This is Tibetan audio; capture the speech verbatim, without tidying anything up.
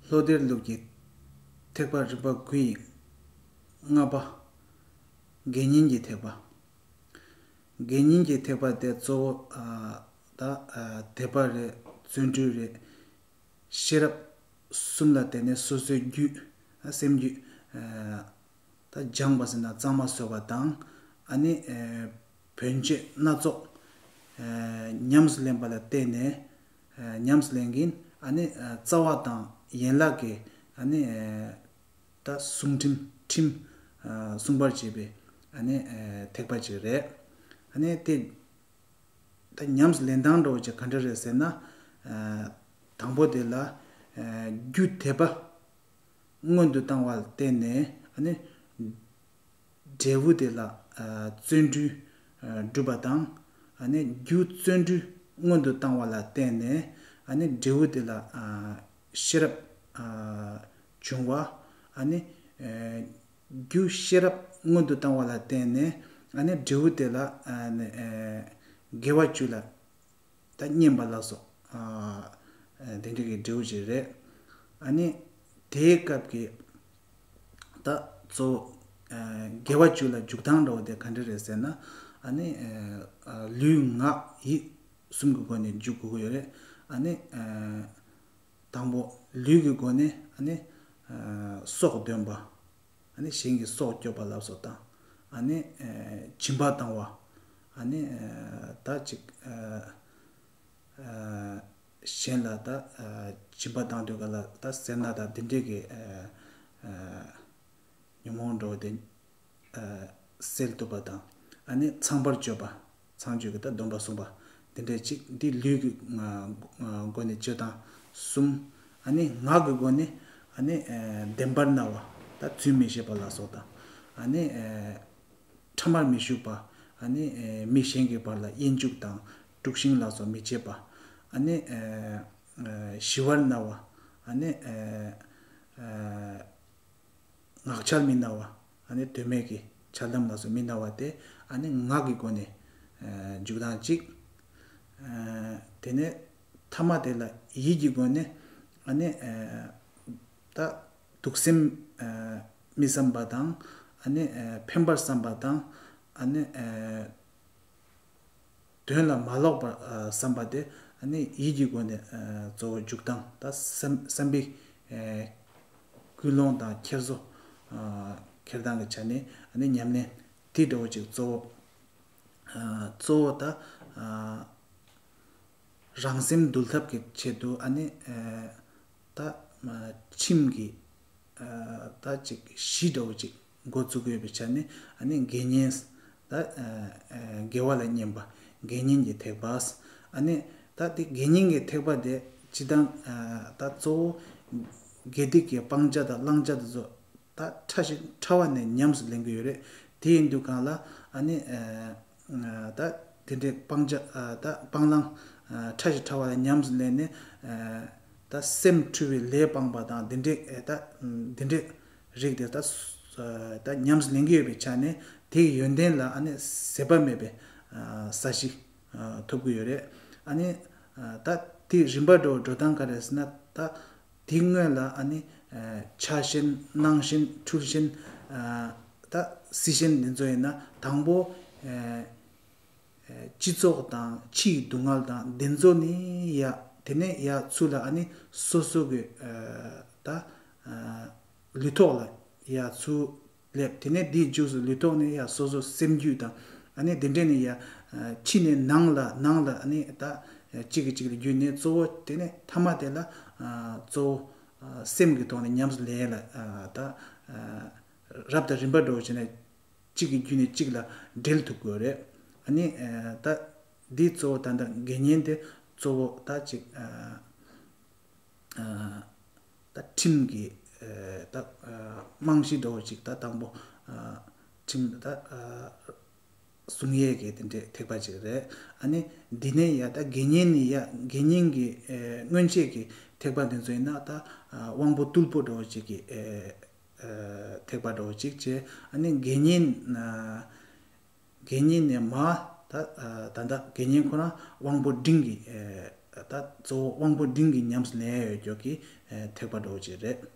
བློ་གཏེར་ལུགས་ཀྱི་ཐེག་པ་རིམ་པ་དགུ་ཡི་ལྔ་པ། དགེ་བསྙེན་གྱི་ཐེག་པ། དགེ་བསྙེན་གྱི་ཐེག་པ་དེ་གཙོ་བོ་ཨ་ད་ཨ་དད་པ་རེད། བརྩོན་འགྲུས་རེད། ཤེས་རབ་གསུམ་ལ་བརྟེན་ནས་སོ་སོའི་རྒྱུད་ཨ་སེམས་རྒྱུད་ཨ་ད་སྦྱངས་པ་ཟེར་ན་གཙང་མ་བཟོས་པ་དང་། ཨ་ནི་ཨ་བོན་ཆོས་སྣ་ཚོགས་ཨ་ཉམས་སུ་ལེན་པ་ལ་བརྟེན་ནས་ཨ་ཉམས་སུ་ལེན་གྱིན། ཨ་ནི་ཨ་རྩ་བ་དང་ཡན་ལག་གི་ཨ་ནི་ཨ་ད་གསུང་ཁྲིམས་ཁྲིམས་ཨ་སྲུང་བར་བྱེད་པའི་ཨ་ནི་ཨ་ཐེག་པ་ཅིག་རེད། ཨ་ནི་དེ་ད་ཉམས་སུ་ལེན་སྟངས་འདྲ་བོ་ཅིག་ག་འདྲ་རེད་ཟེར་ན། ཨ་དང་པོ་དེ་ལ་ཨ་རྒྱུ་དད་པ་སྔོན་དུ་བཏང་བ་ལ་བརྟེན་ནས། ཨ་ནི་འབྲས་བུ་དེ་ལ་ཨ་བརྩོན་འགྲུས་ཨ་སྒྲུབ་པ་དང་། ཨ་ནི་རྒྱུ་བརྩོན་འགྲུས་སྔོན་དུ་བཏང་བ་ལ་བརྟེན་ནས། ཨ་ནི་འབྲས་བུ་དེ་ལ་ཨ་ཤེས་རབ་ཨ་བྱུང་བ། ཨ་ནི་ཨ་རྒྱུ་ཤེས་རབ་སྔོན་དུ་བཏང་བ་ལ་བརྟེན་ནས། ཨ་ནི་འབྲས་བུ་དེ་ལ་ཨ་ནི་ཨ་དགེ་བ་བཅུ་ལ་ད་བསྙེན་པ་ལ་སོགས་ཨ་དེ་འདྲ་གི་འབྲས་བུ་ཅིག་རེད། ཨ་ནི་དེའི་སྐབས་ཀྱི་ད་གཙོ་བོ་ཨ་དགེ་བ་བཅུ་ལ་འཇུག་སྟངས་འདྲ་བོ་དེ་ག་འདྲ་རེད་ཟེར་ན། ཨ་ནི་ཨ་ལུས་ངག་ཡིད་གསུམ་གྱི་སྒོ་ནས་འཇུག་དགོས་ཀྱི་ཡོད་རེད། ཨ་ནི་ཨ་དང་པོ་ལུས་ཀྱི་སྒོ་ནས་ཨ་ནི་ཨ་སྲོག་འདོན་པ། ཨ་ནི་གཞན་གྱི་སྲོག་སྐྱོབ་པ་ལ་སོགས་དང་། ཨ་ནི་ཨ་སྦྱིན་པ་བཏང་བ། ཨ་ནི་ཨ་ད་ཅིག་ཨ་ཨ་གཞན་ལ་ད་ཨ་སྦྱིན་པ་བཏང་དུས་ག་ལ་ད་སེར་སྣ་དང་དེ་འདྲས་ཀྱི་ཨ་ཨ་ཉོན་མོངས་འདྲ་བོ་དེ་ཨ་སེལ་ཐུབ་པ་དང་། ཨ་ནི་ཚངས་པར་སྤྱོད་པ། ཚངས་སྤྱོད་ཀྱི་ད་སྡོམ་པ་སྲུང་བ་དེ་འདྲས་གཅིག་འདི་ལུས་ཀྱི་ཨ་སྒོ་ནས་སྤྱོད་སྟངས་གསུམ། ཨ་ནི་ངག་གི་སྒོ་ནས་ཨ་ནི་ཨ་བདེན་པར་སྨྲ་བ། ད་རྫུན་མི་བཤད་པ་ལ་སོགས་དང་། ཨ་ནི་ཨ་ཕྲ་མར་མི་ཞུགས་པ། ཨ་ནི་ཨ་མི་གཞན་གྱི་བར་ལ་དབྱེན་འཇུག་དང་དཀྲུག་ཤིང་ལ་སོགས་མི་བྱེད་པ། ཨ་ནི་ཨ་ཨ་ཞི་བར་སྨྲ་བ། ཨ་ནི་ཨ་ཨ་ངག་འཆལ་མི་སྨྲ་བ། ཨ་ནི་དོན་མེད་ཀྱི་འཆལ་གཏམ་ལ་སོགས་མི་སྨྲ་བ་དེ་ཨ་ནི་ངག་གི་སྒོ་ནས་ཨ་འཇུག་སྟངས་གཅིག་ཨ་དེ་ནས་ཐ་མ་དེ་ལ་ཡིད་ཀྱི་སྒོ་ནས་ཨ་ནི་ཨ་ད་སྡུག་སེམས་ཨ་མི་བསམ་པ་དང་། ཨ་ནི་ཨ་ཕན་པར་བསམ་པ་དང་། ཨ་ནི་ཨ་དོན་ལ་མ་ལོག་པར་ཨ་བསམ་པ་དེ་ཨ་ནི་ཡིད་ཀྱི་སྒོ་ནས་ཨ་གཙོ་བོ་འཇུག་སྟངས། ད་བསམ་བསམ་པའི་ཨ་ཀུན་སློང་དང་འཁྱེར་སོ་ཨ་འཁྱེར་སྟངས་ཀྱི་ཆ་ནས་ཨ་ནི་ཉམས་ལེན་དེ་འདྲ་བོ་ཅིག་གཙོ་བོ་ཨ་གཙོ་བོ་ད་ཨ་རང་སེམས་འདུལ་ཐབས་ཀྱི་ཆེད་དུ། ཨ་ནི་ཨ་ད་ཨ་ཁྲིམས་ཀྱི་ཨ་ད་ཅིག་གཞི་འདྲ་བོ་ཅིག་འགོ་བཙུགས་ཡོད་པའི་ཆ་ནས། ཨ་ནི་དགེ་བསྙེན་ད་ཨ་ཨ་དགེ་བ་ལ་བསྙེན་པ། དགེ་བསྙེན་གྱི་ཐེག་པ། ཨ་ནི་ད་དེ་དགེ་བསྙེན་གྱི་ཐེག་པ་དེ་སྤྱིར་བཏང་ཨ་ད་གཙོ་བོ་དགེ་སྡིག་གི་སྤང་བྱ་དང་བླང་བྱ་དེ་ཚོ་ད་ཕྲ་ཞིང་ཕྲ་བ་ནས་ཉམས་སུ་ལེན་གྱི་ཡོད་རེད། དེ་ཡིན་དུས་གང་ལ་ཨ་ནི་ཨ་ད་དེ་འདྲའི་སྤང་བྱ་ཨ་ད་སྤང་བླང་ཨ་ཕྲ་ཞིང་ཕྲ་བ་ལ་ཉམས་སུ་ལེན་ནས། ཨ་ད་སེམས་འཁྲུལ་བའི་ལས་སྤངས་པ་དང་། དེ་འདྲའི་ཨ་ད་དེ་འདྲའི་རིགས་དེ་ད་ཨ་ད་ཉམས་སུ་ལེན་གྱི་ཡོད་པའི་ཆ་ནས། དེའི་ཡོན་ཏན་ལ་ཨ་ནི་ཟད་པ་མེད་པའི་ཨ་ས་གཞི་ཨ་ཐོབ་ཀྱི་ཡོད་རེད། ཨ་ནི་ཨ་ད་དེའི་རིམ་པ་འགྲོ་འགྲོ་སྟངས་ག་རེ་ཟེར་ན། ད་དེའི་སྔོན་ལ་ཨ་ནི་ཨ་ཕྱག་ཆེན་གནང་ཆེན་འཁྲུལ་ཆེན་ཨ་ད་སྲི་ཆེན་འདི་ཚོ་ཡིན་ན། དང་པོ་ཨ་ཨ་སྤྱི་ཚོགས་དང་ཕྱིའི་སྡུག་བསྔལ་དང་འདི་ཚོ་ནས་ཡར། དེ་ནས་ཡར་ཚུར་ལ་ཨ་ནི་སོ་སོ་གི་ཨ་ད་ཨ་ལུས་ཐོག་ལ་ཡར་ཚུར་སླེབས། དེ་ནས་དེའི་མཇུག་སུ་ལུས་ཐོག་ནས་ཡར་སོ་སོ་སེམས་རྒྱུད་དང་། ཨ་ནི་དེ་འདྲས་ནས་ཡར་ཨ་ཕྱི་ནས་ནང་ལ། ནང་ལ་ཨ་ནི་ད་གཅིག་གིས་གཅིག་ལ་བརྒྱུད་ནས། གཙོ་བོ་དེ་ནས་ཐ་མ་དེ་ལ་ཨ་གཙོ་བོ་ཨ་སེམས་ཀྱི་ཐོག་ནས་ཉམས་སུ་ལེན་ཡས་ལ་ཨ་ད་ཨ་རབ་དང་རིམ་པ་འགྲོ་བྱས་ནས་གཅིག་གི་བརྒྱུད་ནས་གཅིག་ལ་འབྲེལ་ཐུབ་དགོས་རེད། ཨ་ནི་ཨ་ད་འདི་གཙོ་བོ་ད་ལྟ་དགེ་བསྙེན་དེ་གཙོ་བོ་ད་ཅིག་ཨ་ཨ་ད་ཁྲིམས་ཀྱི་ཨ་ད་ཨ་རྨང་གཞི་འདྲ་བོ་ཅིག་ད་དང་པོ་ཨ་ཁྲིམས་ད་ཨ་སྲུང་ཡས་ཀྱི་དེ་འདྲའི་ཐེག་པ་ཅིག་རེད། ཨ་ནི་འདི་ནས་ཡར་ད་དགེ་བསྙེན་ནས་ཡར། དགེ་བསྙེན་གྱི་ཨ་སྔོན་ཆད་ཀྱི་ཐེག་པ་འདི་ཚོ་ཡིན་ན། ད་ཨ་དབང་པོ་རྟུལ་པོ་འདྲ་བོ་ཅིག་གི་ཨ་ཨ་ཐེག་པ་འདྲ་བོ་ཅིག་བྱས། ཨ་ནི་དགེ་བསྙེན་ཨ་དགེ་བསྙེན་ནས་མར་ད་ཨ་ད་ལྟ་དགེ་བསྙེན་ཁོ་རང་དབང་པོ་འབྲིང་གི་ཨ་ ད་གཙོ་བོ་དབང་པོ་འབྲིང་གི་ཉམས་སུ་ལེན་ཡ་ཡོད་རྒྱུ་གི་ཐེག་པ་འདྲ་བོ་ཅིག་རེད།